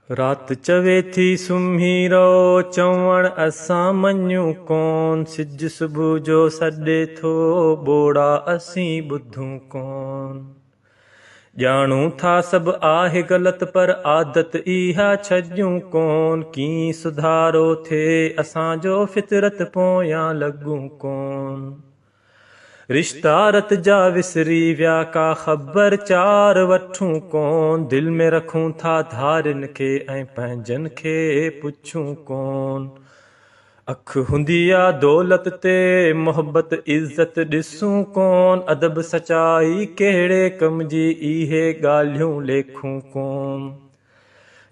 رات چوي ٿي سمهي رهو، چوڻ اسان مڃون ڪون. سج صبح جو سڏي ٿو، ٻوڙا اسين ٻڌون ڪون. ڄاڻون ٿا سڀ آهي غلط، پر عادت اها ڇڏيون ڪون. ڪيئن سڌارو ٿئي اسان جو، فطرت پويان لڳون ڪون. رشتا رت جا وسري ويا، ڪا خبر چار وٺون ڪون. دل ۾ رکون ٿا ڌارين کي ۽ پنهنجن کي پڇون ڪون. اک هوندي آ دولت تي، محبت عزت ڏسون ڪون. ادب سچائي ڪهڙي ڪم جي، اهي ڳالهيون ليکون ڪون.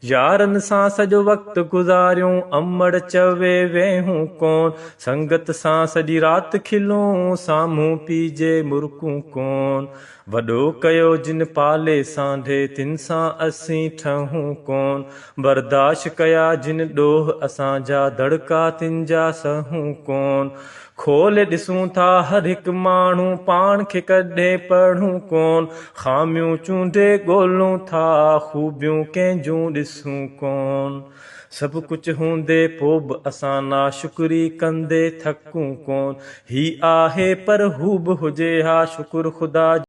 يارن سان سڄو وقت گذاريون، امڙ چوي ويهون ڪون. سنگت سان سڄي رات کلون، سامهون پيجي مرڪون ڪون. وڏو ڪيو جن پالي سانڍي، تن سان اسين ٺهون ڪون. برداشت ڪيا جن ڏوهه اسان جا، دڙڪا تن جا سهون ڪون. کولي ڏسون ٿا هر هڪ ماڻهو، پاڻ کي ڪڏهن پڙهون ڪون. خاميون چونڊي ڳولون ٿا، خوبيون ڪنهن جون ڏسون ڪون. سڀ ڪجهه هوندي پو به اسان ناشڪري ڪندي ٿڪون ڪون. هي آهي پر هو به هجي ها، شڪر خدا.